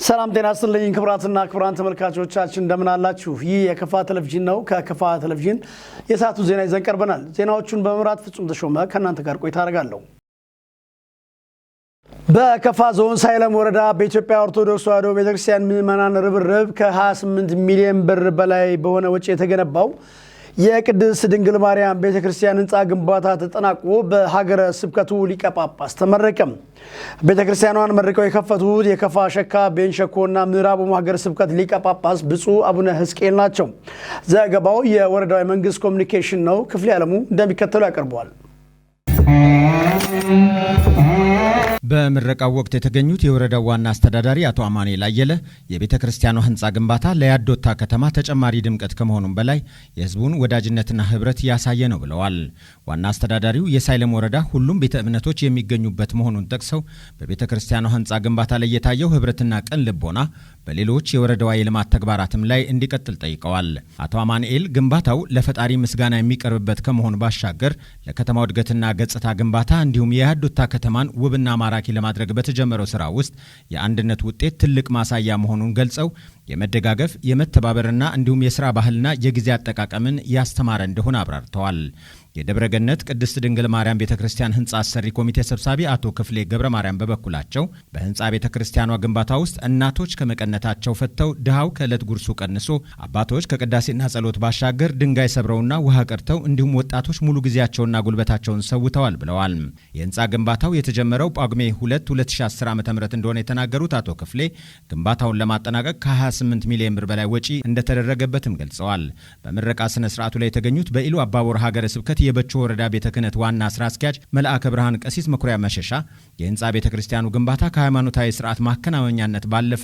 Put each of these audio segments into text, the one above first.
ሰላም ጤና ይስጥልኝ ክቡራትና ክቡራን ተመልካቾቻችን፣ እንደምን አላችሁ? ይህ የከፋ ቴሌቪዥን ነው። ከከፋ ቴሌቪዥን የሰዓቱ ዜና ይዘን ቀርበናል። ዜናዎቹን በመምራት ፍጹም ተሾመ ከእናንተ ጋር ቆይታ አደርጋለሁ። በከፋ ዞን ሳይለም ወረዳ በኢትዮጵያ ኦርቶዶክስ ተዋሕዶ ቤተክርስቲያን ምዕመናን ርብርብ ከ28 ሚሊዮን ብር በላይ በሆነ ወጪ የተገነባው የቅድስት ድንግል ማርያም ቤተክርስቲያን ህንፃ ግንባታ ተጠናቆ በሀገረ ስብከቱ ሊቀ ጳጳስ ተመረቀ። ቤተክርስቲያኗን መርቀው የከፈቱት የከፋ፣ ሸካ፣ ቤንች ሸኮና ምዕራብ ኦሞ ሀገረ ስብከት ሊቀ ጳጳስ ብፁዕ አቡነ ሕዝቅኤል ናቸው። ዘገባው የወረዳው የመንግስት ኮሚኒኬሽን ነው። ክፍሌ ዓለሙ እንደሚከተለው ያቀርበዋል። በምረቃው ወቅት የተገኙት የወረዳው ዋና አስተዳዳሪ አቶ አማኑኤል አየለ የቤተ ክርስቲያኗ ህንፃ ግንባታ ለያዶታ ከተማ ተጨማሪ ድምቀት ከመሆኑም በላይ የህዝቡን ወዳጅነትና ህብረት ያሳየ ነው ብለዋል። ዋና አስተዳዳሪው የሳይለም ወረዳ ሁሉም ቤተ እምነቶች የሚገኙበት መሆኑን ጠቅሰው በቤተ ክርስቲያኗ ህንፃ ግንባታ ላይ የታየው ህብረትና ቅን ልቦና በሌሎች የወረዳዋ የልማት ተግባራትም ላይ እንዲቀጥል ጠይቀዋል። አቶ አማኑኤል ግንባታው ለፈጣሪ ምስጋና የሚቀርብበት ከመሆኑ ባሻገር ለከተማው እድገትና ገጽታ ግንባታ እንዲሁም የያዶታ ከተማን ውብና ማራኪ ለማድረግ በተጀመረው ስራ ውስጥ የአንድነት ውጤት ትልቅ ማሳያ መሆኑን ገልጸው የመደጋገፍ፣ የመተባበርና እንዲሁም የስራ ባህልና የጊዜ አጠቃቀምን ያስተማረ እንደሆነ አብራርተዋል። የደብረ ገነት ቅድስት ድንግል ማርያም ቤተ ክርስቲያን ህንፃ አሰሪ ኮሚቴ ሰብሳቢ አቶ ክፍሌ ገብረ ማርያም በበኩላቸው በህንፃ ቤተ ክርስቲያኗ ግንባታ ውስጥ እናቶች ከመቀነታቸው ፈተው፣ ድሃው ከዕለት ጉርሱ ቀንሶ፣ አባቶች ከቅዳሴና ጸሎት ባሻገር ድንጋይ ሰብረውና ውሃ ቀድተው እንዲሁም ወጣቶች ሙሉ ጊዜያቸውና ጉልበታቸውን ሰውተዋል ብለዋል። የህንፃ ግንባታው የተጀመረው ጳጉሜ 2 2010 ዓ ም እንደሆነ የተናገሩት አቶ ክፍሌ ግንባታውን ለማጠናቀቅ ከ28 ሚሊዮን ብር በላይ ወጪ እንደተደረገበትም ገልጸዋል። በምረቃ ስነ ስርዓቱ ላይ የተገኙት በኢሉ አባቦር ሀገረ ስብከት የበቾ ወረዳ ቤተ ክህነት ዋና ስራ አስኪያጅ መልአከ ብርሃን ቀሲስ መኩሪያ መሸሻ የህንፃ ቤተ ክርስቲያኑ ግንባታ ከሃይማኖታዊ ስርዓት ማከናወኛነት ባለፈ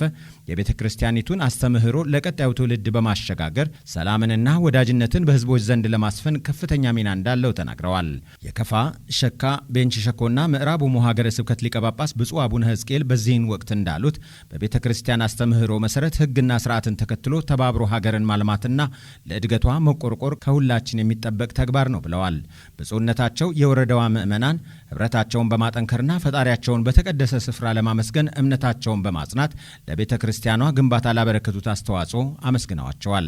የቤተ ክርስቲያኒቱን አስተምህሮ ለቀጣዩ ትውልድ በማሸጋገር ሰላምንና ወዳጅነትን በህዝቦች ዘንድ ለማስፈን ከፍተኛ ሚና እንዳለው ተናግረዋል። የከፋ፣ ሸካ፣ ቤንች ሸኮና ምዕራብ ኦሞ ሀገረ ስብከት ሊቀ ጳጳስ ብፁዕ አቡነ ሕዝቅኤል በዚህን ወቅት እንዳሉት በቤተ ክርስቲያን አስተምህሮ መሰረት ህግና ስርዓትን ተከትሎ ተባብሮ ሀገርን ማልማትና ለእድገቷ መቆርቆር ከሁላችን የሚጠበቅ ተግባር ነው ብለዋል። ብፁዕነታቸው የወረዳዋ ምዕመናን ህብረታቸውን በማጠንከርና ፈጣሪያቸውን በተቀደሰ ስፍራ ለማመስገን እምነታቸውን በማጽናት ለቤተ ክርስቲያኗ ግንባታ ላበረከቱት አስተዋጽኦ አመስግነዋቸዋል።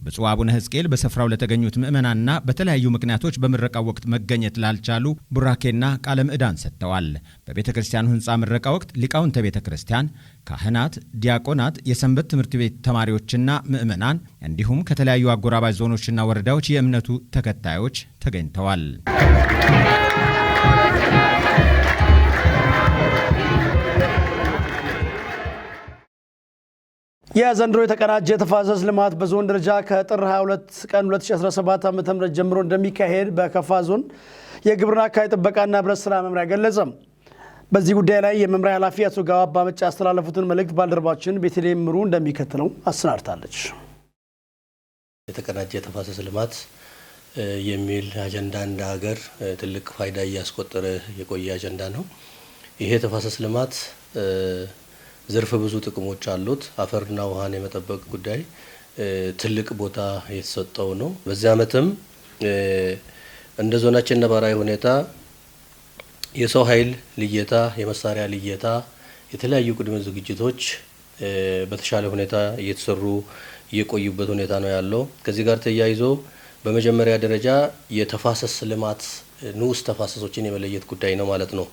ብፁዕ አቡነ ሕዝቅኤል በስፍራው ለተገኙት ምዕመናንና በተለያዩ ምክንያቶች በምረቃው ወቅት መገኘት ላልቻሉ ቡራኬና ቃለ ምዕዳን ሰጥተዋል። በቤተ ክርስቲያኑ ህንፃ ምረቃ ወቅት ሊቃውንተ ቤተ ክርስቲያን፣ ካህናት፣ ዲያቆናት፣ የሰንበት ትምህርት ቤት ተማሪዎችና ምዕመናን እንዲሁም ከተለያዩ አጎራባች ዞኖችና ወረዳዎች የእምነቱ ተከታዮች ተገኝተዋል። የዘንድሮ የተቀናጀ የተፋሰስ ልማት በዞን ደረጃ ከጥር 22 ቀን 2017 ዓ.ም ጀምሮ እንደሚካሄድ በከፋ ዞን የግብርና አካባቢ ጥበቃና ህብረት ስራ መምሪያ ገለጸ። በዚህ ጉዳይ ላይ የመምሪያ ኃላፊ አቶ ጋባባ መጫ ያስተላለፉትን መልእክት ባልደረባችን ቤተልሔም ምሩ እንደሚከተለው አሰናድታለች። የተቀናጀ የተፋሰስ ልማት የሚል አጀንዳ እንደ ሀገር ትልቅ ፋይዳ እያስቆጠረ የቆየ አጀንዳ ነው። ይሄ የተፋሰስ ልማት ዘርፈ ብዙ ጥቅሞች አሉት። አፈርና ውሃን የመጠበቅ ጉዳይ ትልቅ ቦታ የተሰጠው ነው። በዚህ ዓመትም እንደ ዞናችን ነባራዊ ሁኔታ የሰው ኃይል ልየታ፣ የመሳሪያ ልየታ፣ የተለያዩ ቅድመ ዝግጅቶች በተሻለ ሁኔታ እየተሰሩ የቆዩበት ሁኔታ ነው ያለው። ከዚህ ጋር ተያይዞ በመጀመሪያ ደረጃ የተፋሰስ ልማት ንዑስ ተፋሰሶችን የመለየት ጉዳይ ነው ማለት ነው።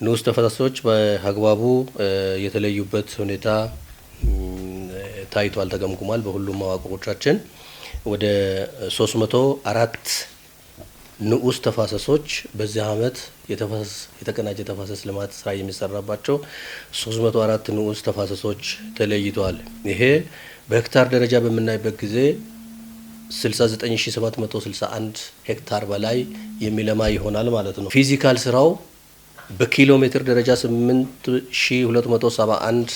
ንዑስ ተፋሰሶች በአግባቡ የተለዩበት ሁኔታ ታይቷል፣ ተገምግሟል። በሁሉም መዋቅሮቻችን ወደ 304 ንዑስ ተፋሰሶች በዚህ ዓመት የተቀናጀ ተፋሰስ ልማት ስራ የሚሰራባቸው 304 ንዑስ ተፋሰሶች ተለይተዋል። ይሄ በሄክታር ደረጃ በምናይበት ጊዜ 69761 ሄክታር በላይ የሚለማ ይሆናል ማለት ነው። Physical ስራው በኪሎ ሜትር ደረጃ 8271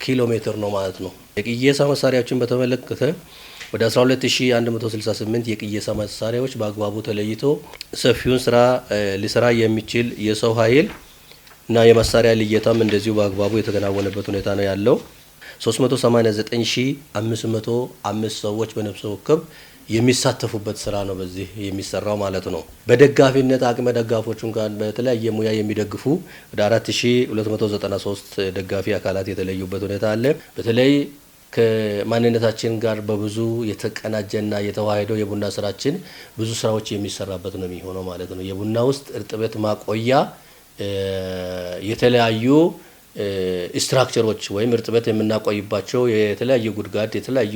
ኪሎ ሜትር ነው ማለት ነው። የቅየሳ መሳሪያዎችን በተመለከተ ወደ 12168 የቅየሳ መሳሪያዎች በአግባቡ ተለይቶ ሰፊውን ስራ ሊሰራ የሚችል የሰው ኃይል እና የመሳሪያ ልየታም እንደዚሁ በአግባቡ የተከናወነበት ሁኔታ ነው ያለው። 389505 ሰዎች በነፍስ ወከፍ የሚሳተፉበት ስራ ነው በዚህ የሚሰራው ማለት ነው። በደጋፊነት አቅመ ደጋፎቹን ጋር በተለያየ ሙያ የሚደግፉ ወደ 4293 ደጋፊ አካላት የተለዩበት ሁኔታ አለ። በተለይ ከማንነታችን ጋር በብዙ የተቀናጀና የተዋሄደው የቡና ስራችን ብዙ ስራዎች የሚሰራበት ነው የሚሆነው ማለት ነው። የቡና ውስጥ እርጥበት ማቆያ የተለያዩ structure ኦች ወይም እርጥበት የምናቆይባቸው የተለያዩ ጉድጓድ፣ የተለያዩ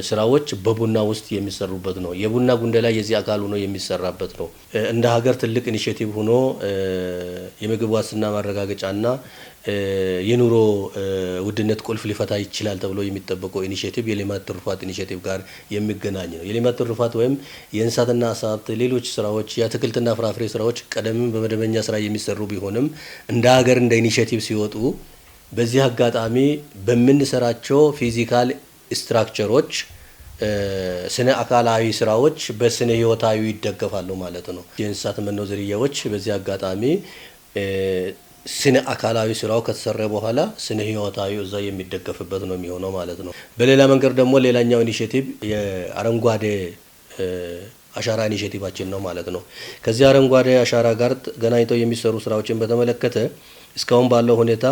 ስራዎች በቡና ውስጥ የሚሰሩበት ነው። የቡና ጉንደላ የዚህ አካል ሆኖ የሚሰራበት ነው። እንደ ሀገር ትልቅ initiative ሆኖ የምግብ ዋስትና ማረጋገጫና የኑሮ ውድነት ቁልፍ ሊፈታ ይችላል ተብሎ የሚጠበቀው initiative የሌማት ትሩፋት initiative ጋር የሚገናኝ ነው። የሌማት ትሩፋት ወይም የእንስሳትና ዓሳ ሀብት፣ ሌሎች ስራዎች፣ የአትክልትና ፍራፍሬ ስራዎች ቀደምም በመደበኛ ስራ የሚሰሩ ቢሆንም እንደ ሀገር እንደ initiative ሲወጡ በዚህ አጋጣሚ በምንሰራቸው physical structure ኦች ስነ አካላዊ ስራዎች በስነ ህይወታዊ ይደገፋሉ ማለት ነው። የእንስሳት መኖ ዝርያዎች በዚህ አጋጣሚ ስነ አካላዊ ስራው ከተሰራ በኋላ ስነ ህይወታዊ እዛ የሚደገፍበት ነው የሚሆነው ማለት ነው። በሌላ መንገድ ደግሞ ሌላኛው initiative የአረንጓዴ አሻራ initiative ኣችን ነው ማለት ነው። ከዚህ አረንጓዴ አሻራ ጋር ተገናኝተው የሚሰሩ ስራዎችን በተመለከተ እስካሁን ባለው ሁኔታ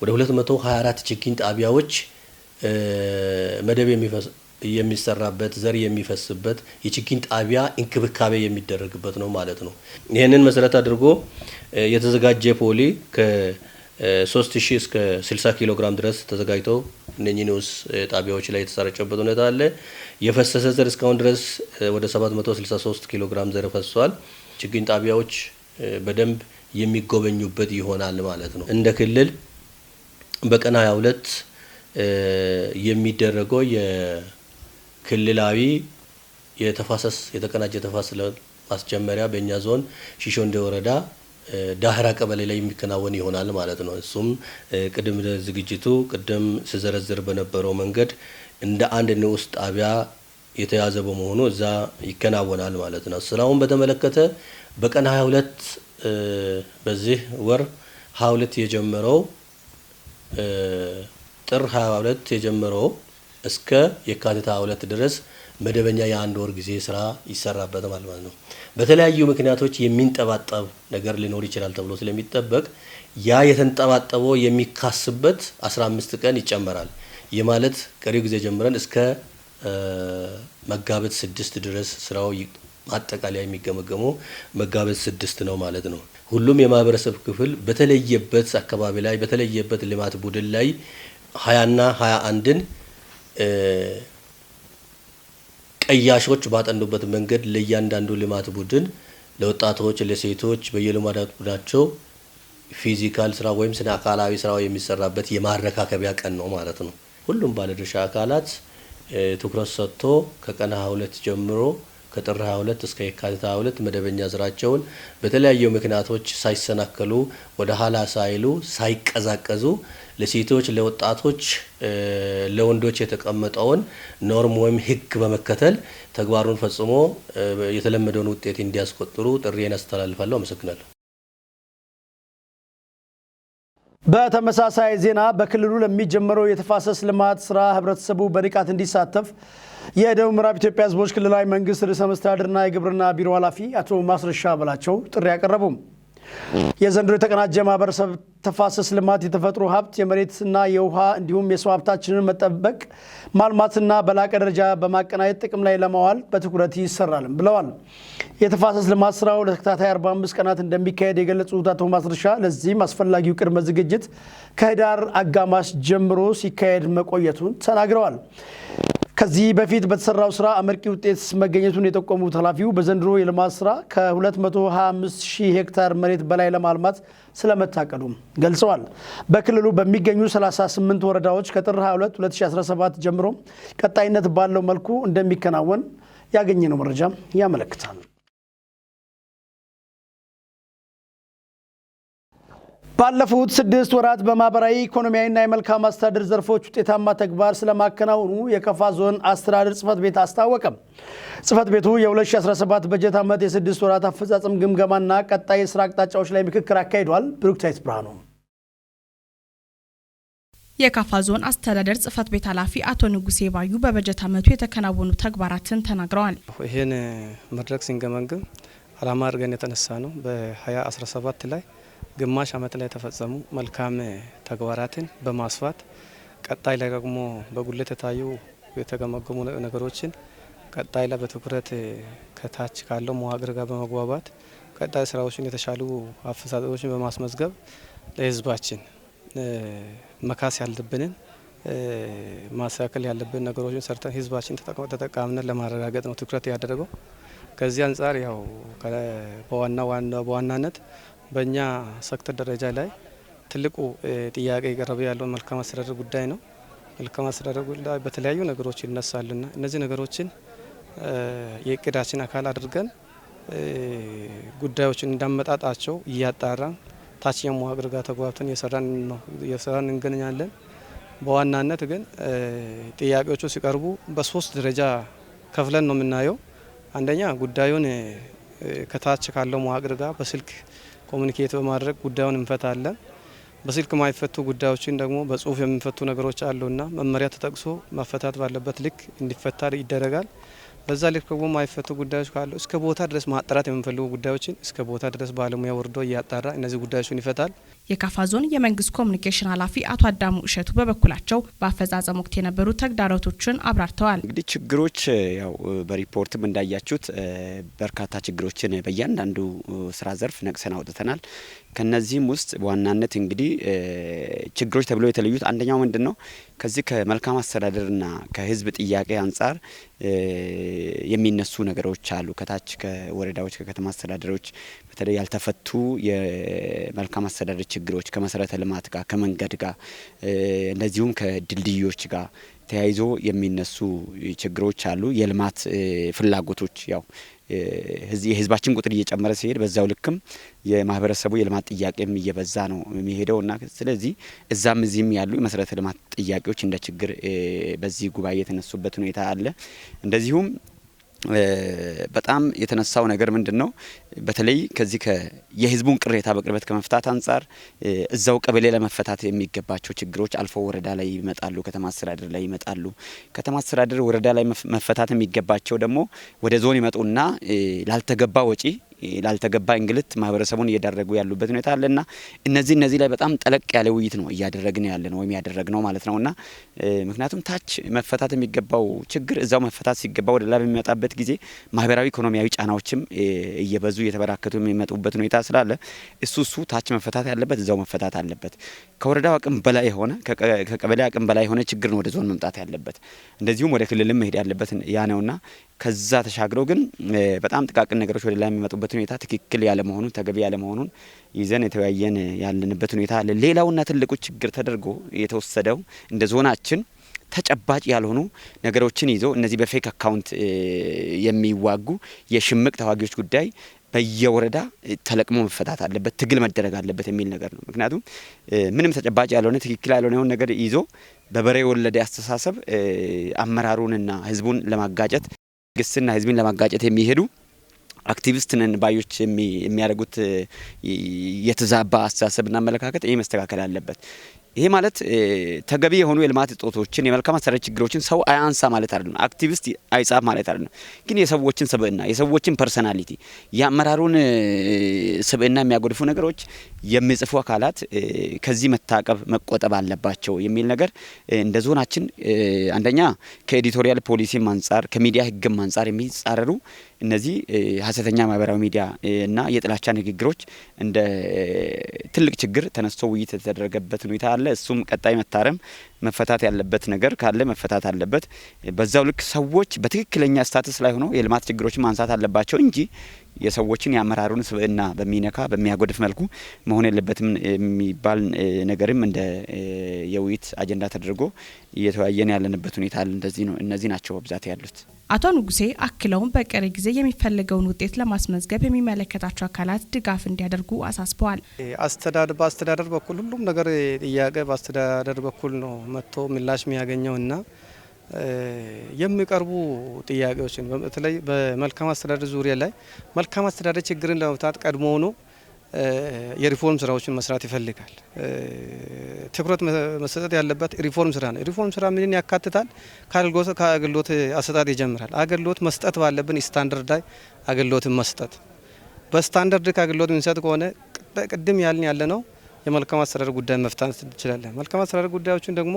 ወደ 224 ችግኝ ጣቢያዎች መደብ የሚሰራበት፣ ዘር የሚፈስበት፣ የችግኝ ጣቢያ እንክብካቤ የሚደረግበት ነው ማለት ነው። ይህንን መሰረት አድርጎ የተዘጋጀ poly ከ3000 እስከ 60 ኪሎ ግራም ድረስ ተዘጋጅቶ እነኚህ ንዑስ ጣቢያዎች ላይ የተሰራጨበት ሁኔታ አለ። የፈሰሰ ዘር እስካሁን ድረስ ወደ 763 ኪሎ ግራም ዘር ፈሷል። ችግኝ ጣቢያዎች በደንብ የሚጎበኙበት ይሆናል ማለት ነው። እንደ ክልል በቀን 22 የሚደረገው የክልላዊ የተፋሰስ የተቀናጀ ተፋሰስ ማስጀመሪያ በእኛ ዞን ሺሾንዴ ወረዳ ዳህራ ቀበሌ ላይ የሚከናወን ይሆናል ማለት ነው። እሱም ቅድም ዝግጅቱ ቅድም ስዘረዝር በነበረው መንገድ እንደ አንድ ንዑስ ጣቢያ የተያዘ በመሆኑ እዛ ይከናወናል ማለት ነው። ስራውን በተመለከተ በቀን 22 በዚህ ወር 22 የጀመረው፣ ጥር 22 የጀመረው እስከ የካቲት 22 ድረስ መደበኛ የአንድ ወር ጊዜ ስራ ይሰራበት ማለት ነው። በተለያዩ ምክንያቶች የሚንጠባጠብ ነገር ሊኖር ይችላል ተብሎ ስለሚጠበቅ ያ የተንጠባጠበው የሚካስበት 15 ቀን ይጨመራል። ይህ ማለት ቀሪው ጊዜ ጀምረን እስከ መጋቢት 6 ድረስ ስራው ማጠቃለያ የሚገመገመው መጋቢት 6 ነው ማለት ነው። ሁሉም የማህበረሰብ ክፍል በተለየበት አካባቢ ላይ በተለየበት ልማት ቡድን ላይ 20ና 21ን ቀያሾች ባጠኑበት መንገድ ለእያንዳንዱ ልማት ቡድን፣ ለወጣቶች፣ ለሴቶች በየልማት ቡድናቸው physical ስራ ወይም ስነ አካላዊ ስራው የሚሰራበት የማረካከቢያ ቀን ነው ማለት ነው። ሁሉም ባለድርሻ አካላት ትኩረት ሰጥቶ ከቀን 22 ጀምሮ ከጥር 22 እስከ የካቲት 22 መደበኛ ስራቸውን በተለያዩ ምክንያቶች ሳይሰናከሉ፣ ወደ ኋላ ሳይሉ፣ ሳይቀዛቀዙ ለሴቶች፣ ለወጣቶች፣ ለወንዶች የተቀመጠውን norm ወይም ሕግ በመከተል ተግባሩን ፈጽሞ የተለመደውን ውጤት እንዲያስቆጥሩ ጥሪዬን አስተላልፋለሁ። አመሰግናለሁ። በተመሳሳይ ዜና በክልሉ ለሚጀመረው የተፋሰስ ልማት ስራ ህብረተሰቡ በንቃት እንዲሳተፍ የደቡብ ምዕራብ ኢትዮጵያ ህዝቦች ክልላዊ መንግስት ርዕሰ መስተዳድርና የግብርና ቢሮ ኃላፊ አቶ ማስረሻ በላቸው ጥሪ አቀረቡ። የዘንድሮ የተቀናጀ ማህበረሰብ ተፋሰስ ልማት የተፈጥሮ ሀብት፣ የመሬትና የውሃ እንዲሁም የሰው ሀብታችንን መጠበቅ፣ ማልማትና በላቀ ደረጃ በማቀናጀት ጥቅም ላይ ለማዋል በትኩረት ይሰራልም ብለዋል። የተፋሰስ ልማት ስራው ለተከታታይ 45 ቀናት እንደሚካሄድ የገለጹት አቶ ማስረሻ ለዚህም አስፈላጊው ቅድመ ዝግጅት ከህዳር አጋማሽ ጀምሮ ሲካሄድ መቆየቱን ተናግረዋል። ከዚህ በፊት በተሰራው ስራ አመርቂ ውጤት መገኘቱን የጠቆሙት ኃላፊው በዘንድሮ የልማት ስራ ከ225 ሺህ ሄክታር መሬት በላይ ለማልማት ስለመታቀዱም ገልጸዋል። በክልሉ በሚገኙ 38 ወረዳዎች ከጥር 22 2017 ጀምሮ ቀጣይነት ባለው መልኩ እንደሚከናወን ያገኘነው መረጃ ያመለክታል። ባለፉት 6 ወራት በማህበራዊ፣ ኢኮኖሚያዊና የመልካም አስተዳደር ዘርፎች ውጤታማ ተግባር ስለማከናወኑ የከፋ ዞን አስተዳደር ጽሕፈት ቤት አስታወቀ። ጽሕፈት ቤቱ የ2017 በጀት ዓመት የ6 ወራት አፈጻጸም ግምገማና ቀጣይ የስራ አቅጣጫዎች ላይ ምክክር አካሂዷል። ብሩክታይት ብርሃኑ። የካፋ ዞን አስተዳደር ጽሕፈት ቤት ኃላፊ አቶ ንጉሴ ባዩ በበጀት ዓመቱ የተከናወኑ ተግባራትን ተናግረዋል። ይህን መድረክ ስንገመግም ዓላማ አድርገን የተነሳ ነው። በ2017 ላይ ግማሽ ዓመት ላይ የተፈጸሙ መልካም ተግባራትን በማስፋት፣ ቀጣይ ላይ ደግሞ በጉድለት የታዩ የተገመገሙ ነገሮችን ቀጣይ ላይ በትኩረት ከታች ካለው መዋቅር ጋር በመግባባት ቀጣይ ስራዎችን የተሻሉ አፈጻጸሞችን በማስመዝገብ ለህዝባችን መካስ ያለብንን፣ ማስተካከል ያለብን ነገሮችን ሰርተን ህዝባችን ተጠቃሚነት ለማረጋገጥ ነው ትኩረት ያደረገው። ከዚህ አንጻር ያው በዋና ዋና በዋናነት በእኛ ሴክተር ደረጃ ላይ ትልቁ ጥያቄ የቀረበ ያለው መልካም አስተዳደር ጉዳይ ነው። መልካም አስተዳደር ጉዳይ በተለያዩ ነገሮች ይነሳልና እነዚህ ነገሮችን የእቅዳችን አካል አድርገን ጉዳዮችን እንዳመጣጣቸው እያጣራን ታችኛው መዋቅር ጋር ተግባብተን እየሰራን ነው እየሰራን እንገኛለን። በዋናነት ግን ጥያቄዎቹ ሲቀርቡ በሶስት ደረጃ ከፍለን ነው የምናየው። አንደኛ ጉዳዩን ከታች ካለው መዋቅር ጋር በስልክ communicate በማድረግ ጉዳዩን እንፈታለን። በስልክ ማይፈቱ ጉዳዮችን ደግሞ በጽሁፍ የሚፈቱ ነገሮች አሉና መመሪያ ተጠቅሶ መፈታት ባለበት ልክ እንዲፈታ ይደረጋል። በዛ ልክ ደግሞ ማይፈቱ ጉዳዮች ካሉ እስከ ቦታ ድረስ ማጣራት የምንፈልጉ ጉዳዮችን እስከ ቦታ ድረስ ባለሙያ ወርዶ እያጣራ እነዚህ ጉዳዮችን ይፈታል። የካፋ ዞን የመንግስት ኮሚኒኬሽን ኃላፊ አቶ አዳሙ እሸቱ በበኩላቸው በአፈጻጸም ወቅት የነበሩ ተግዳሮቶችን አብራርተዋል። እንግዲህ ችግሮች ያው በሪፖርትም እንዳያችሁት በርካታ ችግሮችን በእያንዳንዱ ስራ ዘርፍ ነቅሰን አውጥተናል። ከነዚህም ውስጥ በዋናነት እንግዲህ ችግሮች ተብለው የተለዩት አንደኛው ምንድን ነው? ከዚህ ከመልካም አስተዳደርና ከህዝብ ጥያቄ አንጻር የሚነሱ ነገሮች አሉ። ከታች ከወረዳዎች፣ ከከተማ አስተዳደሮች በተለይ ያልተፈቱ የመልካም አስተዳደር ችግሮች ከመሰረተ ልማት ጋር፣ ከመንገድ ጋር፣ እንደዚሁም ከድልድዮች ጋር ተያይዞ የሚነሱ ችግሮች አሉ። የልማት ፍላጎቶች፣ ያው የህዝባችን ቁጥር እየጨመረ ሲሄድ በዛው ልክም የማህበረሰቡ የልማት ጥያቄም እየበዛ ነው የሚሄደው እና ስለዚህ እዛም እዚህም ያሉ የመሰረተ ልማት ጥያቄዎች እንደ ችግር በዚህ ጉባኤ የተነሱበት ሁኔታ አለ። እንደዚሁም በጣም የተነሳው ነገር ምንድን ነው? በተለይ ከዚህ የህዝቡን ቅሬታ በቅርበት ከመፍታት አንጻር እዛው ቀበሌ ለመፈታት የሚገባቸው ችግሮች አልፎ ወረዳ ላይ ይመጣሉ፣ ከተማ አስተዳደር ላይ ይመጣሉ። ከተማ አስተዳደር፣ ወረዳ ላይ መፈታት የሚገባቸው ደግሞ ወደ ዞን ይመጡና ላልተገባ ወጪ፣ ላልተገባ እንግልት ማህበረሰቡን እየዳረጉ ያሉበት ሁኔታ አለና እነዚህ ላይ በጣም ጠለቅ ያለ ውይይት ነው እያደረግን ያለ ነው ወይም ያደረግነው ማለት ነውና፣ ምክንያቱም ታች መፈታት የሚገባው ችግር እዛው መፈታት ሲገባ ወደ ላይ በሚመጣበት ጊዜ ማህበራዊ ኢኮኖሚያዊ ጫናዎችም እየበዙ እየተበራከቱ የሚመጡበት ሁኔታ ስላለ እሱ ታች መፈታት ያለበት እዛው መፈታት አለበት። ከወረዳው አቅም በላይ የሆነ፣ ከቀበሌ አቅም በላይ የሆነ ችግር ነው ወደ ዞን መምጣት ያለበት። እንደዚሁም ወደ ክልልም መሄድ ያለበት ያ ነውና ከዛ ተሻግረው ግን በጣም ጥቃቅን ነገሮች ወደ ላይ የሚመጡበት ሁኔታ ትክክል ያለመሆኑን፣ ተገቢ ያለመሆኑን ይዘን የተወያየን ያለንበት ሁኔታ አለ። ሌላውና ትልቁ ችግር ተደርጎ የተወሰደው እንደ ዞናችን ተጨባጭ ያልሆኑ ነገሮችን ይዞ እነዚህ በ fake account የሚዋጉ የሽምቅ ተዋጊዎች ጉዳይ በየወረዳ ተለቅሞ መፈታት አለበት፣ ትግል መደረግ አለበት የሚል ነገር ነው። ምክንያቱም ምንም ተጨባጭ ያልሆነ፣ ትክክል ያልሆነ ነገር ይዞ በበሬ ወለደ አስተሳሰብ አመራሩንና ህዝቡን ለማጋጨት፣ መንግስትና ህዝብን ለማጋጨት የሚሄዱ አክቲቪስት ነን ባዮች የሚያደርጉት የተዛባ አስተሳሰብና አመለካከት ይሄ መስተካከል አለበት። ይሄ ማለት ተገቢ የሆኑ የልማት እጦቶችን፣ የመልካም አስተዳደር ችግሮችን ሰው አያንሳ ማለት አይደለም። አክቲቪስት አይጻፍ ማለት አይደለም። ግን የሰዎችን ስብዕና፣ የሰዎችን personality፣ የአመራሩን ስብዕና የሚያጎድፉ ነገሮች የሚጽፉ አካላት ከዚህ መታቀብ፣ መቆጠብ አለባቸው የሚል ነገር እንደ ዞናችን አንደኛ ከ editorial ፖሊሲም አንጻር፣ ከሚዲያ ህግም አንጻር የሚጻረሩ እነዚህ ሀሰተኛ ማህበራዊ ሚዲያ እና የጥላቻ ንግግሮች እንደ ትልቅ ችግር ተነስቶ ውይይት የተደረገበት ሁኔታ አለ። እሱም ቀጣይ መታረም፣ መፈታት ያለበት ነገር ካለ መፈታት አለበት። በዛው ልክ ሰዎች በትክክለኛ status ላይ ሆነው የልማት ችግሮችን ማንሳት አለባቸው እንጂ የሰዎችን፣ የአመራሩን ስብዕና በሚነካ፣ በሚያጎድፍ መልኩ መሆን የለበትም የሚባል ነገርም እንደ የውይይት አጀንዳ ተደርጎ እየተወያየን ያለንበት ሁኔታ አለ። እንደዚህ ነው። እነዚህ ናቸው በብዛት ያሉት። አቶ ንጉሴ አክለውም በቀሪ ጊዜ የሚፈልገውን ውጤት ለማስመዝገብ የሚመለከታቸው አካላት ድጋፍ እንዲያደርጉ አሳስበዋል። በአስተዳደር በኩል ሁሉም ነገር ጥያቄ በአስተዳደር በኩል ነው መጥቶ ምላሽ የሚያገኘውና የሚቀርቡ ጥያቄዎችን በተለይ በመልካም አስተዳደር ዙሪያ ላይ መልካም አስተዳደር ችግርን ለመፍታት ቀድሞውኑ የሪፎርም ስራዎችን መስራት ይፈልጋል። ትኩረት መሰጠት ያለበት ሪፎርም ስራ ነው። ሪፎርም ስራ ምንን ያካትታል? ከአገልግሎት አሰጣጥ ይጀምራል። አገልግሎት መስጠት ባለብን ስታንዳርድ ላይ አገልግሎትን መስጠት፣ በስታንዳርድ ከአገልግሎት የምንሰጥ ከሆነ ቅድም ያልን ያለ ነው የመልካም አስተዳደር ጉዳይ መፍታት እንችላለን። መልካም አስተዳደር ጉዳዮችን ደግሞ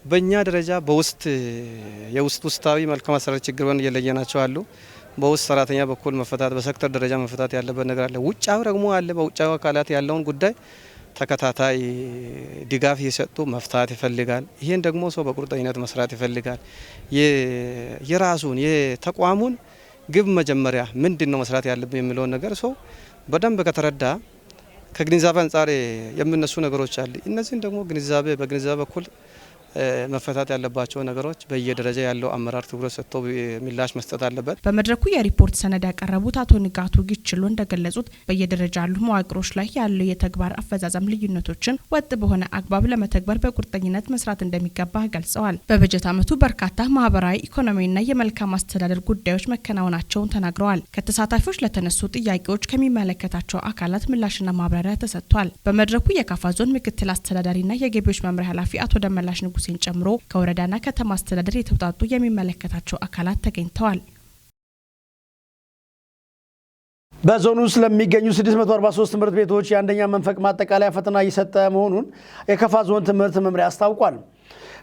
በእኛ ደረጃ በውስጥ የውስጥ ውስጣዊ መልካም አስተዳደር ችግር እየለየናቸው አሉ። በውስጥ ሰራተኛ በኩል መፈታት፣ በሴክተር ደረጃ መፈታት ያለበት ነገር አለ። ውጫዊ ደግሞ አለ። በውጫዊ አካላት ያለውን ጉዳይ ተከታታይ ድጋፍ እየሰጡ መፍታት ይፈልጋል። ይህን ደግሞ ሰው በቁርጠኝነት መስራት ይፈልጋል። የራሱን የተቋሙን ግብ መጀመሪያ ምንድን ነው መስራት ያለብን የሚለውን ነገር ሰው በደንብ ከተረዳ ከግንዛቤ አንጻር የሚነሱ ነገሮች አሉ። እነዚህን ደግሞ ግንዛቤ በግንዛቤ በኩል መፈታት ያለባቸው ነገሮች በየደረጃ ያለው አመራር ትኩረት ሰጥቶ ምላሽ መስጠት አለበት። በመድረኩ የሪፖርት ሰነድ ያቀረቡት አቶ ንጋቱ ጊችሎ እንደገለጹት በየደረጃ ያሉ መዋቅሮች ላይ ያለው የተግባር አፈጻጸም ልዩነቶችን ወጥ በሆነ አግባብ ለመተግበር በቁርጠኝነት መስራት እንደሚገባ ገልጸዋል። በበጀት ዓመቱ በርካታ ማህበራዊ፣ ኢኮኖሚያዊና የመልካም አስተዳደር ጉዳዮች መከናወናቸውን ተናግረዋል። ከተሳታፊዎች ለተነሱ ጥያቄዎች ከሚመለከታቸው አካላት ምላሽና ማብራሪያ ተሰጥቷል። በመድረኩ የካፋ ዞን ምክትል አስተዳዳሪና የገቢዎች መምሪያ ኃላፊ አቶ ደመላሽ ንጉሴን ጨምሮ ከወረዳና ከተማ አስተዳደር የተውጣጡ የሚመለከታቸው አካላት ተገኝተዋል። በዞኑ ውስጥ ለሚገኙ 643 ትምህርት ቤቶች የአንደኛ መንፈቅ ማጠቃለያ ፈተና እየሰጠ መሆኑን የከፋ ዞን ትምህርት መምሪያ አስታውቋል።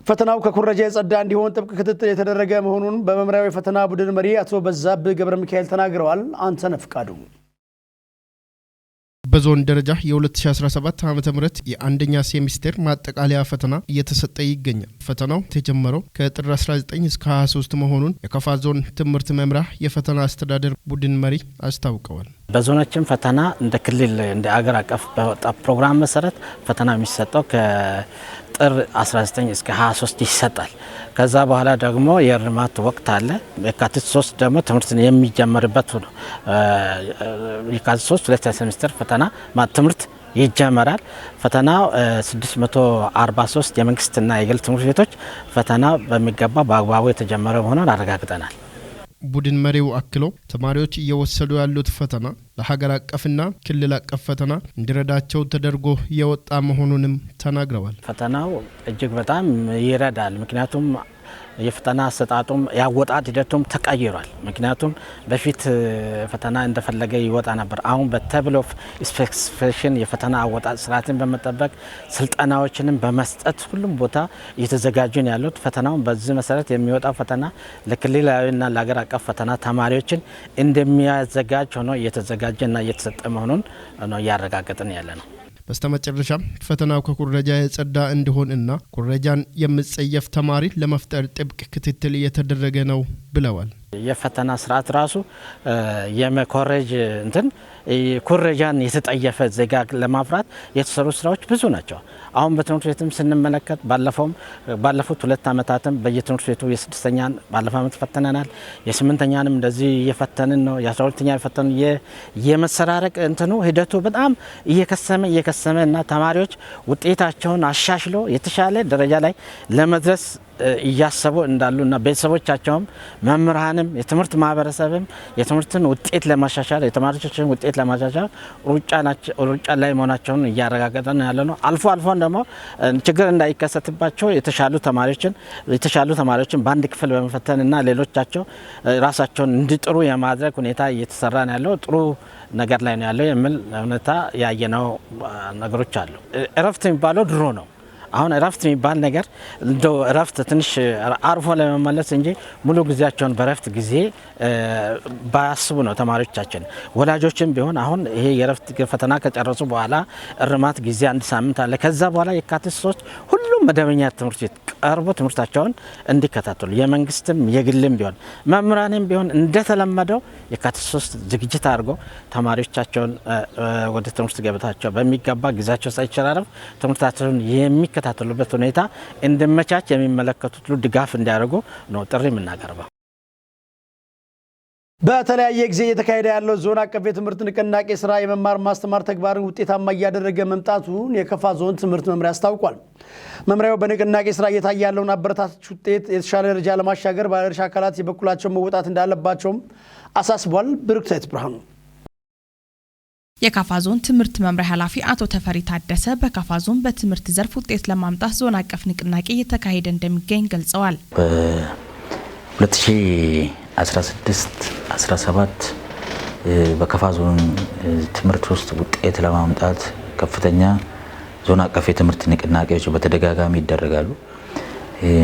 ፈተናው ከኩረጃ የጸዳ እንዲሆን ጥብቅ ክትትል የተደረገ መሆኑን በመምሪያው የፈተና ቡድን መሪ አቶ በዛብህ ገብረ ሚካኤል ተናግረዋል። አንተነህ ፍቃዱ። በዞን ደረጃ የ2017 ዓ.ም የአንደኛ ሴሚስተር ማጠቃለያ ፈተና እየተሰጠ ይገኛል። ፈተናው የተጀመረው ከጥር 19 እስከ 23 መሆኑን የከፋ ዞን ትምህርት መምሪያ የፈተና አስተዳደር ቡድን መሪ አስታውቀዋል። በዞናችን ፈተና እንደ ክልል እንደ አገር አቀፍ በወጣ ፕሮግራም መሰረት ፈተና የሚሰጠው ከጥር 19 እስከ 23 ይሰጣል። ከዛ በኋላ ደግሞ የእርማት ወቅት አለ። የካቲት 3 ደግሞ ትምህርት የሚጀመርበት ነው። የካቲት 3 ሁለተኛ ሴሚስተር ፈተና ትምህርት ይጀመራል። ፈተናው 643 የመንግስትና የግል ትምህርት ቤቶች ፈተና በሚገባ በአግባቡ የተጀመረ መሆኑን አረጋግጠናል። ቡድን መሪው አክሎ ተማሪዎች እየወሰዱ ያሉት ፈተና ለሀገር አቀፍና ክልል አቀፍ ፈተና እንዲረዳቸው ተደርጎ የወጣ መሆኑንም ተናግረዋል። ፈተናው እጅግ በጣም ይረዳል። ምክንያቱም የፈተና አሰጣጡም ያወጣጥ ሂደቱም ተቀይሯል። ምክንያቱም በፊት ፈተና እንደፈለገ ይወጣ ነበር። አሁን በ table of specification የፈተና አወጣጥ ስርዓትን በመጠበቅ ስልጠናዎችንም በመስጠት ሁሉም ቦታ እየተዘጋጁ ነው ያሉት። ፈተናውን በዚህ መሰረት የሚወጣው ፈተና ለክልላዊና ለሀገር አቀፍ ፈተና ተማሪዎችን እንደሚያዘጋጅ ሆኖ እየተዘጋጀና እየተሰጠ መሆኑን ነው እያረጋገጥን ያለ ነው። በስተመጨረሻም ፈተናው ከኩረጃ የጸዳ እንዲሆን እና ኩረጃን የሚጸየፍ ተማሪ ለመፍጠር ጥብቅ ክትትል እየተደረገ ነው ብለዋል። የፈተና ስርዓት ራሱ የመኮረጅ እንትን ኩረጃን የተጠየፈ ዜጋ ለማፍራት የተሰሩ ስራዎች ብዙ ናቸው። አሁን በትምህርት ቤትም ስንመለከት ባለፉት 2 ዓመታትም በየትምህርት ቤቱ የ6ኛን ባለፈው ዓመት ፈተነናል። የ8ኛንም እንደዚህ እየፈተንን ነው። የ12ኛ የፈተኑ የመሰራረቅ እንትኑ ሂደቱ በጣም እየከሰመ እና ተማሪዎች ውጤታቸውን አሻሽሎ የተሻለ ደረጃ ላይ ለመድረስ እያሰቡ እንዳሉና ቤተሰቦቻቸውም መምህራንም የትምህርት ማህበረሰብም የትምህርትን ውጤት ለማሻሻል የተማሪዎችን ውጤት ለማሻሻል ሩጫ ላይ መሆናቸውን እያረጋገጠን ያለ ነው። አልፎ አልፎ ደግሞ ችግር እንዳይከሰትባቸው የተሻሉ ተማሪዎችን በአንድ ክፍል በመፈተንና ሌሎቻቸው ራሳቸውን እንዲጥሩ የማድረግ ሁኔታ እየተሰራ ነው ያለው። ጥሩ ነገር ላይ ነው ያለው የሚል እውነታ ያየነው ነገሮች አሉ። እረፍት የሚባለው ድሮ ነው። አሁን እረፍት የሚባል ነገር እንደው እረፍት ትንሽ አርፎ ለመመለስ እንጂ ሙሉ ጊዜያቸውን በእረፍት ጊዜ ባያስቡ ነው ተማሪዎቻችን። ወላጆችም ቢሆን አሁን ይሄ የእረፍት ፈተና ከጨረሱ በኋላ እርማት ጊዜ አንድ ሳምንት አለ። ከዛ በኋላ የካቲት 3 ሁሉም መደበኛ ትምህርት ቤት ቀርቦ ትምህርታቸውን እንዲከታተሉ የመንግስትም የግልም ቢሆን መምህራንም ቢሆን እንደተለመደው የካቲት 3 ዝግጅት አድርጎ ተማሪዎቻቸውን ወደ ትምህርት ገበታቸው በሚገባ ጊዜያቸው ሳይሸራረፍ ትምህርታቸውን የሚከታተሉበት ሁኔታ እንዲመቻች የሚመለከቱት ድጋፍ እንዲያደርጉ ነው ጥሪ የምናቀርበው። በተለያየ ጊዜ እየተካሄደ ያለው ዞን አቀፍ የትምህርት ንቅናቄ ስራ የመማር ማስተማር ተግባርን ውጤታማ እያደረገ መምጣቱን የከፋ ዞን ትምህርት መምሪያ አስታውቋል። መምሪያው በንቅናቄ ስራ እየታየ ያለውን አበረታች ውጤት የተሻለ ደረጃ ለማሻገር ባለድርሻ አካላት የበኩላቸውን መወጣት እንዳለባቸውም አሳስቧል። ብሩክታዊት ብርሃኑ። የካፋ ዞን ትምህርት መምሪያ ኃላፊ አቶ ተፈሪ ታደሰ በካፋ ዞን በትምህርት ዘርፍ ውጤት ለማምጣት ዞን አቀፍ ንቅናቄ እየተካሄደ እንደሚገኝ ገልጸዋል። በ2016 17 በካፋ ዞን ትምህርት ውስጥ ውጤት ለማምጣት ከፍተኛ ዞን አቀፍ የትምህርት ንቅናቄዎች በተደጋጋሚ ይደረጋሉ።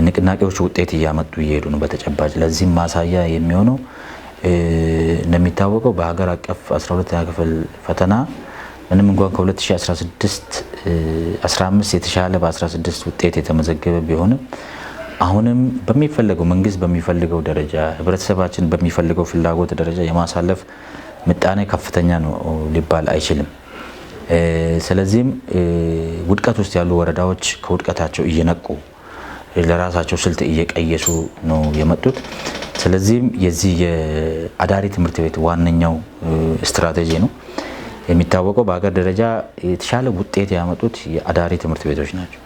ንቅናቄዎች ውጤት እያመጡ እየሄዱ ነው በተጨባጭ። ለዚህም ማሳያ የሚሆነው እንደሚታወቀው በሀገር አቀፍ 12ኛ ክፍል ፈተና ምንም እንኳን ከ2016 15 የተሻለ በ16 ውጤት የተመዘገበ ቢሆንም አሁንም በሚፈለገው መንግስት በሚፈልገው ደረጃ፣ ህብረተሰባችን በሚፈልገው ፍላጎት ደረጃ የማሳለፍ ምጣኔ ከፍተኛ ነው ሊባል አይችልም። ስለዚህም ውድቀት ውስጥ ያሉ ወረዳዎች ከውድቀታቸው እየነቁ ለራሳቸው ስልት እየቀየሱ ነው የመጡት። ስለዚህም የዚህ የአዳሪ ትምህርት ቤት ዋነኛው ስትራቴጂ ነው። የሚታወቀው በሀገር ደረጃ የተሻለ ውጤት ያመጡት የአዳሪ ትምህርት ቤቶች ናቸው።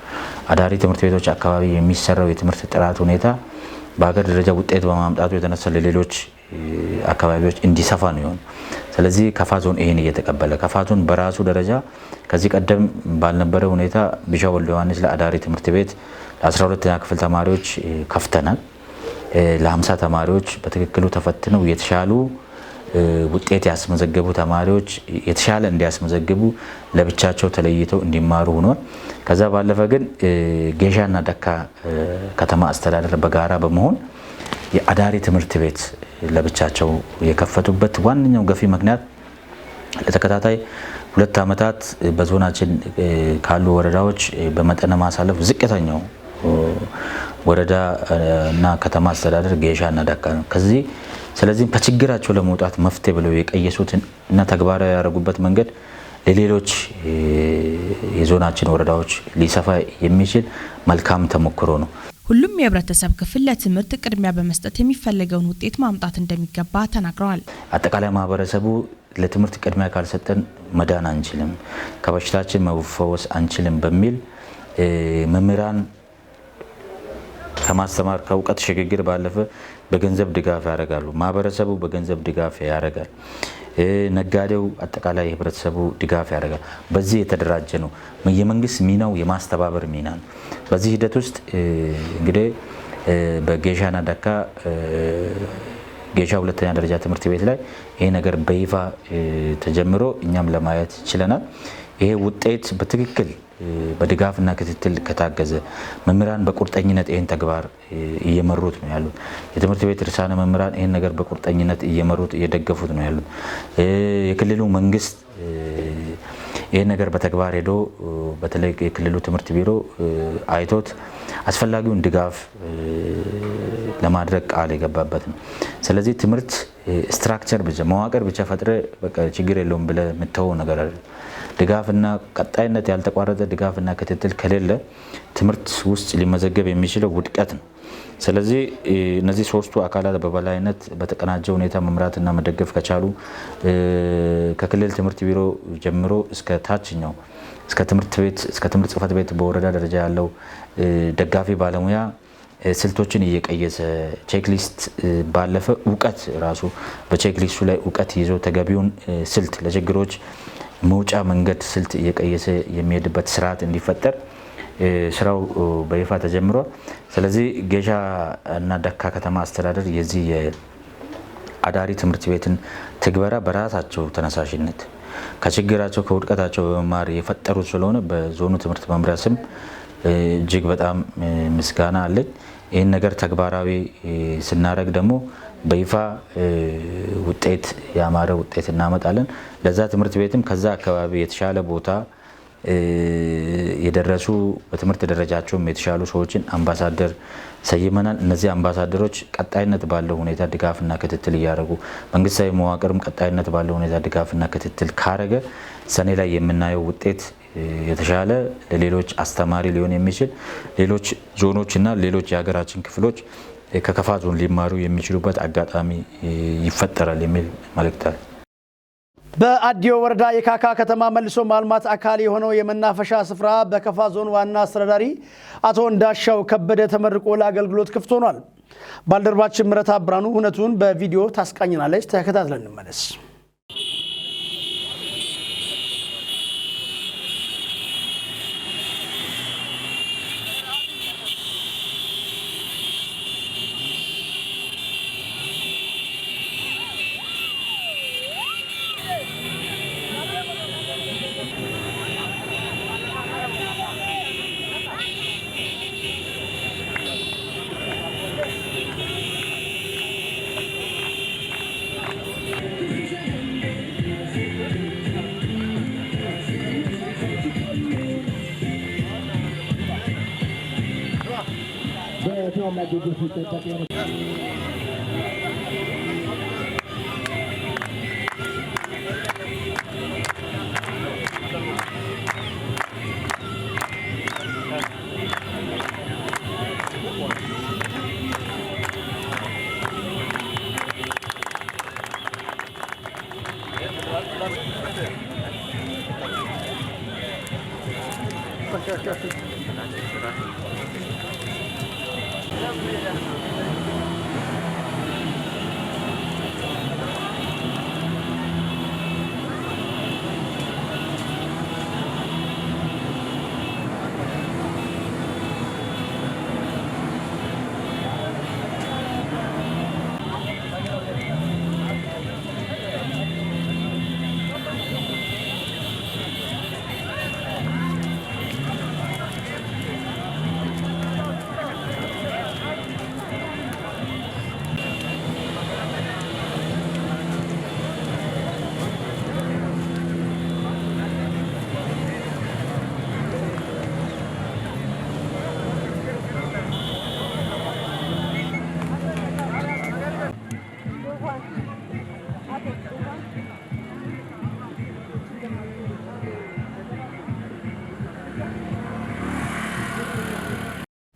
አዳሪ ትምህርት ቤቶች አካባቢ የሚሰራው የትምህርት ጥራት ሁኔታ በሀገር ደረጃ ውጤት በማምጣቱ የተነሳ ለሌሎች አካባቢዎች እንዲሰፋ ነው የሆነው። ስለዚህ ካፋ ዞን ይሄን እየተቀበለ፣ ካፋ ዞን በራሱ ደረጃ ከዚህ ቀደም ባልነበረ ሁኔታ ቢሻ ወልደ ዮሐንስ ለአዳሪ ትምህርት ቤት ለ12ኛ ክፍል ተማሪዎች ከፍተናል። ለ50 ተማሪዎች በትክክሉ ተፈትነው የተሻሉ ውጤት ያስመዘገቡ ተማሪዎች የተሻለ እንዲያስመዘግቡ ለብቻቸው ተለይተው እንዲማሩ ሆኗል። ከዛ ባለፈ ግን ጌሻና ደካ ከተማ አስተዳደር በጋራ በመሆን የአዳሪ ትምህርት ቤት ለብቻቸው የከፈቱበት ዋነኛው ገፊ ምክንያት ለተከታታይ 2 ዓመታት በዞናችን ካሉ ወረዳዎች በመጠነ ማሳለፍ ዝቅተኛው ወረዳ እና ከተማ አስተዳደር ጌሻና ደካ ነው። ከዚህ ስለዚህም ከችግራቸው ለመውጣት መፍትሄ ብለው የቀየሱት እና ተግባራዊ ያደረጉበት መንገድ ለሌሎች የዞናችን ወረዳዎች ሊሰፋ የሚችል መልካም ተሞክሮ ነው። ሁሉም የህብረተሰብ ክፍል ለትምህርት ቅድሚያ በመስጠት የሚፈለገውን ውጤት ማምጣት እንደሚገባ ተናግረዋል። አጠቃላይ ማህበረሰቡ ለትምህርት ቅድሚያ ካልሰጠን መዳን አንችልም፣ ከበሽታችን መፈወስ አንችልም በሚል መምህራን ከማስተማር ከእውቀት ሽግግር ባለፈ በገንዘብ ድጋፍ ያደርጋሉ። ማህበረሰቡ በገንዘብ ድጋፍ ያደርጋል። ነጋዴው፣ አጠቃላይ ህብረተሰቡ ድጋፍ ያደርጋል። በዚህ የተደራጀ ነው። የመንግስት ሚናው የማስተባበር ሚና ነው። በዚህ ሂደት ውስጥ እንግዲህ በጌሻና ደካ ጌሻ ሁለተኛ ደረጃ ትምህርት ቤት ላይ ይሄ ነገር በይፋ ተጀምሮ እኛም ለማየት ችለናል። ይሄ ውጤት በትክክል በድጋፍና ክትትል ከታገዘ፣ መምህራን በቁርጠኝነት ይህን ተግባር እየመሩት ነው ያሉት። የትምህርት ቤት ርዕሳነ መምህራን ይህን ነገር በቁርጠኝነት እየመሩት እየደገፉት ነው ያሉት። የክልሉ መንግስት ይህን ነገር በተግባር ሄዶ በተለይ የክልሉ ትምህርት ቢሮ አይቶት አስፈላጊውን ድጋፍ ለማድረግ ቃል የገባበት ነው። ስለዚህ ትምህርት structure ብቻ፣ መዋቅር ብቻ ፈጥረ በቃ ችግር የለውም ብለህ የምተወው ነገር አይደለም። ድጋፍና ቀጣይነት ያልተቋረጠ ድጋፍና ክትትል ከሌለ ትምህርት ውስጥ ሊመዘገብ የሚችለው ውድቀት ነው። ስለዚህ እነዚህ ሶስቱ አካላት በበላይነት በተቀናጀ ሁኔታ መምራትና መደገፍ ከቻሉ፣ ከክልል ትምህርት ቢሮ ጀምሮ እስከ ታችኛው እስከ ትምህርት ቤት፣ እስከ ትምህርት ጽሕፈት ቤት በወረዳ ደረጃ ያለው ደጋፊ ባለሙያ ስልቶችን እየቀየሰ፣ checklist ባለፈ እውቀት ራሱ በ checklist ኡ ላይ እውቀት ይዞ ተገቢውን ስልት ለችግሮች መውጫ መንገድ ስልት እየቀየሰ የሚሄድበት ስርዓት እንዲፈጠር ስራው በይፋ ተጀምሯል። ስለዚህ ጌሻ እና ደካ ከተማ አስተዳደር የዚህ የአዳሪ ትምህርት ቤትን ትግበራ በራሳቸው ተነሳሽነት ከችግራቸው ከውድቀታቸው በመማር የፈጠሩት ስለሆነ በዞኑ ትምህርት መምሪያ ስም እጅግ በጣም ምስጋና አለኝ። ይህን ነገር ተግባራዊ ስናደርግ ደግሞ በይፋ ውጤት ያማረ ውጤት እናመጣለን። ለዛ ትምህርት ቤትም ከዛ አካባቢ የተሻለ ቦታ የደረሱ፣ በትምህርት ደረጃቸውም የተሻሉ ሰዎችን አምባሳደር ሰይመናል። እነዚህ አምባሳደሮች ቀጣይነት ባለው ሁኔታ ድጋፍና ክትትል እያደረጉ፣ መንግስታዊ መዋቅርም ቀጣይነት ባለው ሁኔታ ድጋፍና ክትትል ካረገ ሰኔ ላይ የምናየው ውጤት የተሻለ ለሌሎች አስተማሪ ሊሆን የሚችል፣ ሌሎች ዞኖችና ሌሎች የሀገራችን ክፍሎች ከከፋ ዞን ሊማሩ የሚችሉበት አጋጣሚ ይፈጠራል የሚል መልእክት አለ። በአዲዮ ወረዳ የካካ ከተማ መልሶ ማልማት አካል የሆነው የመናፈሻ ስፍራ በከፋ ዞን ዋና አስተዳዳሪ አቶ እንዳሻው ከበደ ተመርቆ ለአገልግሎት ክፍት ሆኗል። ባልደረባችን ምረታ ብርሃኑ ሁነቱን በቪዲዮ ታስቃኝናለች። ተከታትለን እንመለስ።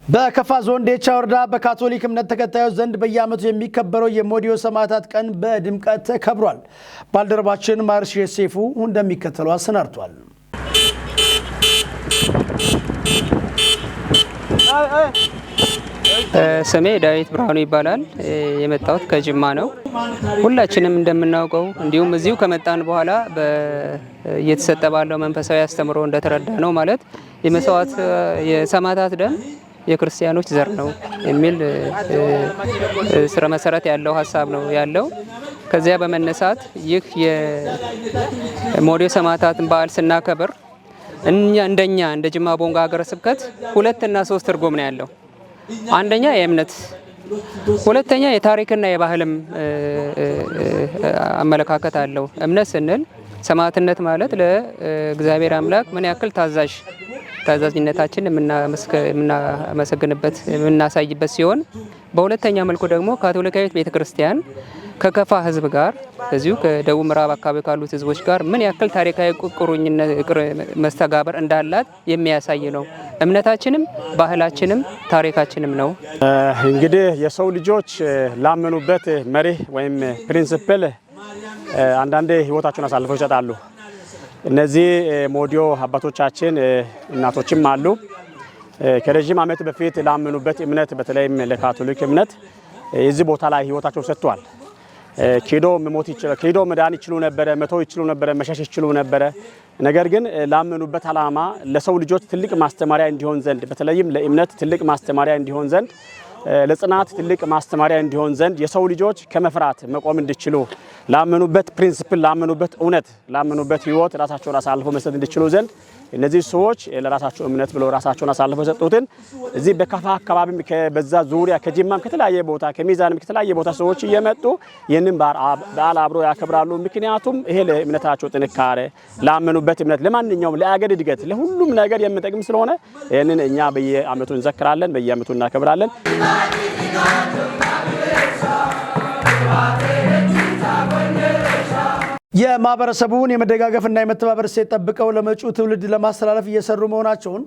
በከፋ ዞን ዴቻ ወረዳ በካቶሊክ እምነት ተከታዮች ዘንድ በየዓመቱ የሚከበረው የሞዲዮ ሰማዕታት ቀን በድምቀት ተከብሯል። ባልደረባችን ማርሽ ሴፉ እንደሚከተለው አሰናድቷል። ስሜ ዳዊት ብርሃኑ ይባላል። የመጣሁት ከጅማ ነው። ሁላችንም እንደምናውቀው እንዲሁም እዚሁ ከመጣን በኋላ እየተሰጠ ባለው መንፈሳዊ አስተምሮ እንደተረዳ ነው ማለት የመስዋዕት የሰማዕታት ደም የክርስቲያኖች ዘር ነው የሚል ስረ መሰረት ያለው ሀሳብ ነው ያለው። ከዚያ በመነሳት ይህ የሞዲዮ ሰማዕታትን በዓል ስናከብር እኛ እንደኛ እንደ ጅማ ቦንጋ ሀገረ ስብከት 2 እና 3 ትርጉም ነው ያለው። አንደኛ የእምነት፣ ሁለተኛ የታሪክና የባህልም አመለካከት አለው። እምነት ስንል ሰማዕትነት ማለት ለእግዚአብሔር አምላክ ምን ያክል ታዛዥነታችን የምናመሰግንበት የምናሳይበት ሲሆን፣ በሁለተኛ መልኩ ደግሞ ካቶሊካዊት ቤተክርስቲያን ከከፋ ሕዝብ ጋር እዚሁ ከደቡብ ምዕራብ አካባቢ ካሉት ሕዝቦች ጋር ምን ያክል ታሪካዊ ቁርኝነት መስተጋበር እንዳላት የሚያሳይ ነው። እምነታችንም ባህላችንም ታሪካችንም ነው። እንግዲህ የሰው ልጆች ላመኑበት መርህ ወይም principle አንዳንዴ ህይወታቸውን አሳልፈው ይሰጣሉ። እነዚህ ሞዲዮ አባቶቻችን እናቶችም አሉ። ከረዥም ዓመት በፊት ላመኑበት እምነት በተለይም ለካቶሊክ እምነት የዚህ ቦታ ላይ ህይወታቸው ሰጥቷል። ኪዶ መሞት ይችላል፣ ኪዶ መዳን ይችሉ ነበረ፣ መተው ይችሉ ነበረ፣ መሸሽ ይችሉ ነበረ። ነገር ግን ላመኑበት ዓላማ ለሰው ልጆች ትልቅ ማስተማሪያ እንዲሆን ዘንድ፣ በተለይም ለእምነት ትልቅ ማስተማሪያ እንዲሆን ዘንድ፣ ለጽናት ትልቅ ማስተማሪያ እንዲሆን ዘንድ፣ የሰው ልጆች ከመፍራት መቆም እንዲችሉ፣ ላመኑበት principle፣ ላመኑበት እውነት፣ ላመኑበት ህይወት ራሳቸውን አሳልፈው መስጠት እንዲችሉ ዘንድ እነዚህ ሰዎች ለራሳቸው እምነት ብለው ራሳቸውን አሳልፈው የሰጡትን እዚህ በከፋ አካባቢ በዛ ዙሪያ ከጅማም ከተለያየ ቦታ ከሚዛንም ከተለያየ ቦታ ሰዎች እየመጡ ይህንን በዓል አብሮ ያከብራሉ። ምክንያቱም ይሄ ለእምነታቸው ጥንካሬ፣ ላመኑበት እምነት፣ ለማንኛውም ለአገር እድገት፣ ለሁሉም ነገር የሚጠቅም ስለሆነ ይህንን እኛ በየዓመቱ እንዘክራለን፣ በየዓመቱ እናከብራለን። የማህበረሰቡን የመደጋገፍና የመተባበር እሴት ጠብቀው ለመጪው ትውልድ ለማስተላለፍ እየሰሩ መሆናቸውን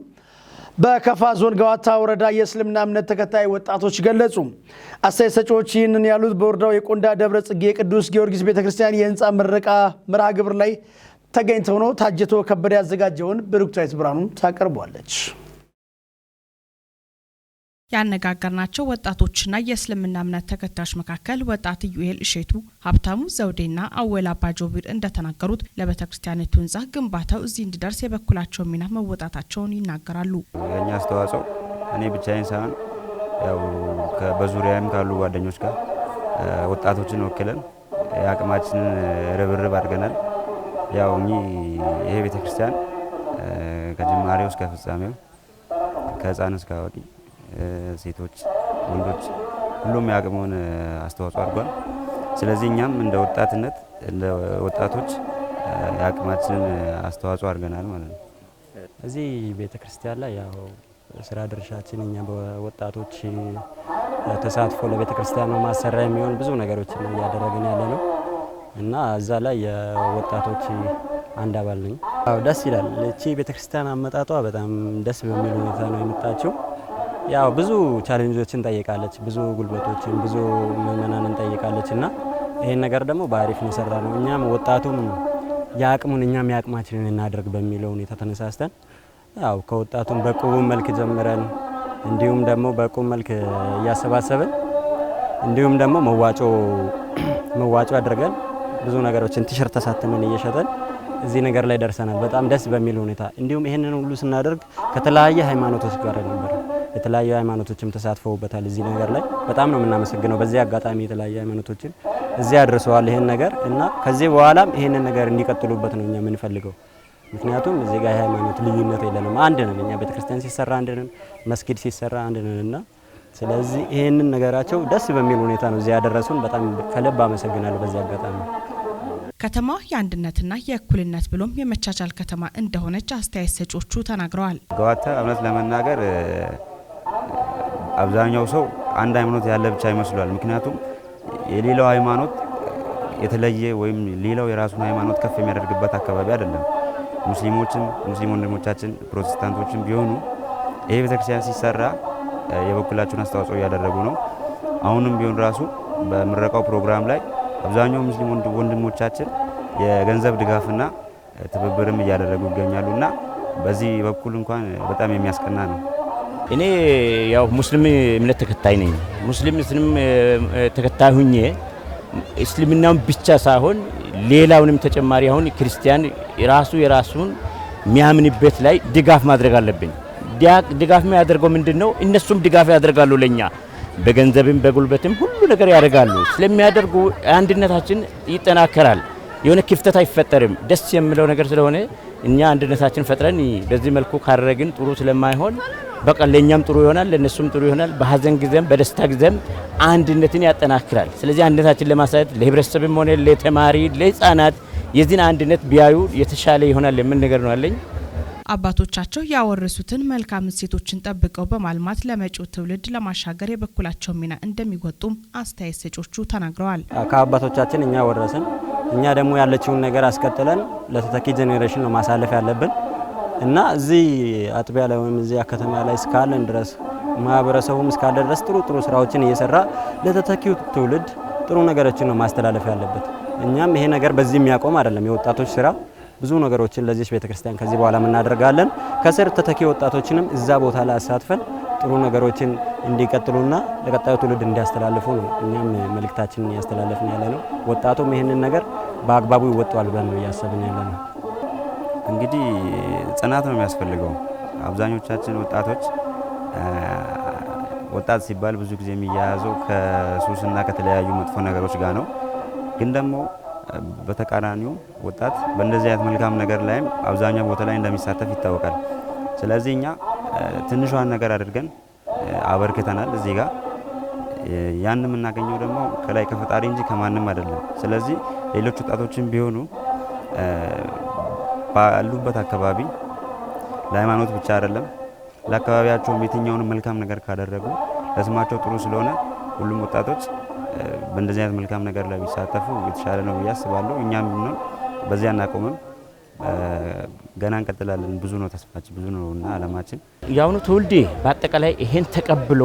በከፋ ዞን ገዋታ ወረዳ የእስልምና እምነት ተከታይ ወጣቶች ገለጹ። አስተያየት ሰጪዎች ይህንን ያሉት በወረዳው የቆንዳ ደብረ ጽጌ ቅዱስ ጊዮርጊስ ቤተክርስቲያን የህንፃ ምረቃ መርሃ ግብር ላይ ተገኝተው ነው። ታጀቶ ከበደ ያዘጋጀውን ብሩክታዊት ብርሃኑ ታቀርቧለች። ያነጋገርናቸው ወጣቶችና የእስልምና እምነት ተከታዮች መካከል ወጣት ኢዩኤል እሼቱ፣ ሀብታሙ ዘውዴና አወል አባጆቢር እንደተናገሩት ለቤተ ክርስቲያኒቱ ህንፃ ግንባታው እዚህ እንዲደርስ የበኩላቸውን ሚና መወጣታቸውን ይናገራሉ። የእኛ አስተዋጽኦ እኔ ብቻዬን ሳይሆን ያው በዙሪያም ካሉ ጓደኞች ጋር ወጣቶችን ወክለን የአቅማችንን ርብርብ አድርገናል። ያው እኚህ ይሄ ቤተክርስቲያን ከጅማሬው እስከ ፍጻሜው ከህፃን እስከ አዋቂ፣ ሴቶች፣ ወንዶች ሁሉም የአቅሙን አስተዋጽኦ አድርጓል። ስለዚህ እኛም እንደ ወጣትነት እንደ ወጣቶች የአቅማችንን አስተዋጽኦ አድርገናል ማለት ነው። እዚህ ቤተ ክርስቲያን ላይ ያው ስራ ድርሻችን እኛ በወጣቶች ተሳትፎ ለቤተ ክርስቲያኑ ማሰሪያ የሚሆን ብዙ ነገሮችን እያደረግን ያለ ነው እና እዛ ላይ የወጣቶች አንድ አባል ነኝ። አዎ ደስ ይላል። እቺ ቤተክርስቲያን አመጣጧ በጣም ደስ በሚል ሁኔታ ነው የመጣችው። ያው ብዙ challenge ኦችን ጠይቃለች፣ ብዙ ጉልበቶችን፣ ብዙ ምእመናንን ጠይቃለች እና ይሄን ነገር ደግሞ በአሪፍ ነው የሰራ ነው። እኛም ወጣቱም የአቅሙን እኛም የአቅማችንን እናደርግ በሚለው ሁኔታ ተነሳስተን ያው ከወጣቱም በቁቡ መልክ ጀምረን እንዲሁም ደግሞ በቁብ መልክ እያሰባሰብን እንዲሁም ደግሞ መዋጮ አድርገን ብዙ ነገሮችን ቲሸርት ተሳትመን እየሸጠን እዚህ ነገር ላይ ደርሰናል። በጣም ደስ በሚል ሁኔታ እንዲሁም ይሄንን ሁሉ ስናደርግ ከተለያየ ሃይማኖቶች ጋር ነበር። የተለያዩ ሃይማኖቶችም ተሳትፈውበታል እዚህ ነገር ላይ በጣም ነው የምናመሰግነው። በዚህ አጋጣሚ የተለያዩ ሃይማኖቶችን እዚህ አድርሰዋል ይሄን ነገር እና ከዚህ በኋላም ይሄንን ነገር እንዲቀጥሉበት ነው እኛ የምንፈልገው። ምክንያቱም እዚህ ጋር የሃይማኖት ልዩነት የለንም፣ አንድ ነን። እኛ ቤተክርስቲያን ሲሰራ አንድ ነን፣ መስጊድ ሲሰራ አንድ ነን እና ስለዚህ ይሄንን ነገራቸው ደስ በሚል ሁኔታ ነው እዚህ ያደረሱን። በጣም ከልብ አመሰግናለሁ በዚህ አጋጣሚ። ከተማዋ የአንድነትና የእኩልነት ብሎም የመቻቻል ከተማ እንደሆነች አስተያየት ሰጪዎቹ ተናግረዋል። ገዋታ እውነት ለመናገር አብዛኛው ሰው አንድ ሃይማኖት ያለ ብቻ ይመስሏል። ምክንያቱም የሌላው ሃይማኖት የተለየ ወይም ሌላው የራሱን ሃይማኖት ከፍ የሚያደርግበት አካባቢ አይደለም። ሙስሊሞችም ሙስሊም ወንድሞቻችን ፕሮቴስታንቶችም ቢሆኑ ይሄ ቤተክርስቲያን ሲሰራ የበኩላቸውን አስተዋጽኦ እያደረጉ ነው። አሁንም ቢሆን ራሱ በምረቃው ፕሮግራም ላይ አብዛኛው ሙስሊም ወንድሞቻችን የገንዘብ ድጋፍና ትብብርም እያደረጉ ይገኛሉና በዚህ በኩል እንኳን በጣም የሚያስቀና ነው። እኔ ያው ሙስሊም እምነት ተከታይ ነኝ። ሙስሊም ተከታይ ሁኜ እስልምናውን ብቻ ሳይሆን ሌላውንም ተጨማሪ አሁን ክርስቲያን ራሱ የራሱን የሚያምንበት ላይ ድጋፍ ማድረግ አለብን። ድጋፍ የሚያደርገው ምንድነው? እነሱም ድጋፍ ያደርጋሉ ለኛ በገንዘብም በጉልበትም ሁሉ ነገር ያደርጋሉ። ስለሚያደርጉ አንድነታችን ይጠናከራል። የሆነ ክፍተት አይፈጠርም። ደስ የሚለው ነገር ስለሆነ እኛ አንድነታችን ፈጥረን በዚህ መልኩ ካደረግን ጥሩ ስለማይሆን በቃ ለኛም ጥሩ ይሆናል፣ ለነሱም ጥሩ ይሆናል። በሀዘን ጊዜም በደስታ ጊዜም አንድነትን ያጠናክራል። ስለዚህ አንድነታችን ለማሳየት ለህብረተሰብም ሆነ ለተማሪ ለህፃናት የዚህን አንድነት ቢያዩ የተሻለ ይሆናል የሚል ነገር ነው ያለኝ። አባቶቻቸው ያወረሱትን መልካም እሴቶችን ጠብቀው በማልማት ለመጪው ትውልድ ለማሻገር የበኩላቸውን ሚና እንደሚወጡም አስተያየት ሰጪዎቹ ተናግረዋል። ከአባቶቻችን እኛ ወረስን፣ እኛ ደግሞ ያለችውን ነገር አስቀጥለን ለተተኪ generation ነው ማሳለፍ ያለብን እና እዚህ አጥቢያ ላይ ወይም እዚህ ከተማ ላይ እስካለን ድረስ ማህበረሰቡም እስካለ ድረስ ጥሩ ጥሩ ስራዎችን እየሰራ ለተተኪው ትውልድ ጥሩ ነገሮችን ነው ማስተላለፍ ያለበት። እኛም ይሄ ነገር በዚህ የሚያቆም አይደለም። የወጣቶች ስራ ብዙ ነገሮችን ለዚህ ቤተክርስቲያን ከዚህ በኋላ እናደርጋለን። ከስር ተተኪ ወጣቶችንም እዛ ቦታ ላይ አሳትፈን ጥሩ ነገሮችን እንዲቀጥሉና ለቀጣዩ ትውልድ እንዲያስተላልፉ ነው እኛም መልእክታችንን ያስተላለፍን ያለ ነው። ወጣቱም ይሄንን ነገር በአግባቡ ይወጣዋል ብለን ነው እያሰብን ያለ ነው። እንግዲህ ጽናት ነው የሚያስፈልገው። አብዛኞቻችን ወጣቶች ወጣት ሲባል ብዙ ጊዜ የሚያያዘው ከሱስና ከተለያዩ መጥፎ ነገሮች ጋር ነው። ግን ደግሞ በተቃራኒው ወጣት በእንደዚህ አይነት መልካም ነገር ላይም አብዛኛው ቦታ ላይ እንደሚሳተፍ ይታወቃል። ስለዚህ እኛ ትንሿን ነገር አድርገን አበርክተናል እዚህ ጋር። ያን የምናገኘው ደግሞ ከላይ ከፈጣሪ እንጂ ከማንም አይደለም። ስለዚህ ሌሎች ወጣቶችም ቢሆኑ ባሉበት አካባቢ ለሃይማኖት ብቻ አይደለም ለአካባቢያቸው የትኛውንም መልካም ነገር ካደረጉ ለስማቸው ጥሩ ስለሆነ ሁሉም ወጣቶች በእንደዚህ አይነት መልካም ነገር ላይ ቢሳተፉ የተሻለ ነው ብዬ አስባለሁ። እኛም ብንሆን በዚያ አናቆምም፣ ገና እንቀጥላለን። ብዙ ነው ተስፋችን፣ ብዙ ነውና አላማችን። የአሁኑ ትውልድ በአጠቃላይ ይሄን ተቀብሎ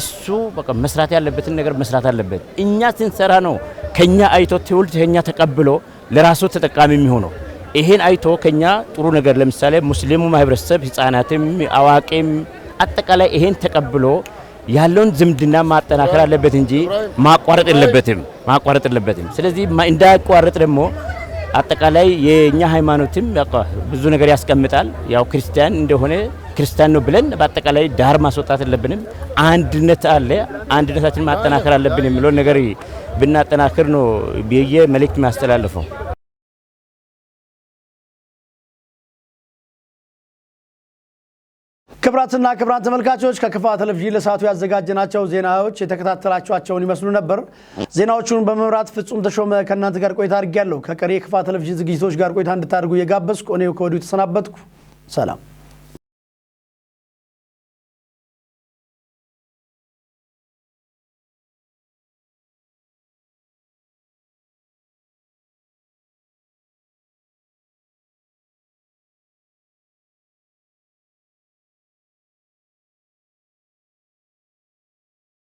እሱ በቃ መስራት ያለበትን ነገር መስራት አለበት። እኛ ስንሰራ ነው ከኛ አይቶ ትውልድ ከኛ ተቀብሎ ለራሱ ተጠቃሚ የሚሆነው። ይሄን አይቶ ከኛ ጥሩ ነገር ለምሳሌ ሙስሊሙ ማህበረሰብ ህፃናትም አዋቂም አጠቃላይ ይሄን ተቀብሎ ያለውን ዝምድና ማጠናከር አለበት እንጂ ማቋረጥ የለበትም። ስለዚህ እንዳያቋርጥ ደግሞ አጠቃላይ የኛ ሃይማኖትም ብዙ ነገር ያስቀምጣል። ያው ክርስቲያን እንደሆነ ክርስቲያን ነው ብለን በአጠቃላይ ዳር ማስወጣት የለብንም። አንድነት አለ፣ አንድነታችንን ማጠናከር አለብን የሚለው ነገር ብናጠናክር ነው ብዬ መልእክት ማስተላልፈው። ክብራትና ክብራን ተመልካቾች ከክፋ ቴሌቪዥን ለሰዓቱ ያዘጋጀናቸው ዜናዎች የተከታተላችኋቸውን ይመስሉ ነበር። ዜናዎቹን በመምራት ፍጹም ተሾመ ከእናንተ ጋር ቆይታ አድርጌያለሁ። ከቀሪ የክፋ ቴሌቪዥን ዝግጅቶች ጋር ቆይታ እንድታደርጉ እየጋበዝኩ እኔው ከወዲሁ ተሰናበትኩ። ሰላም።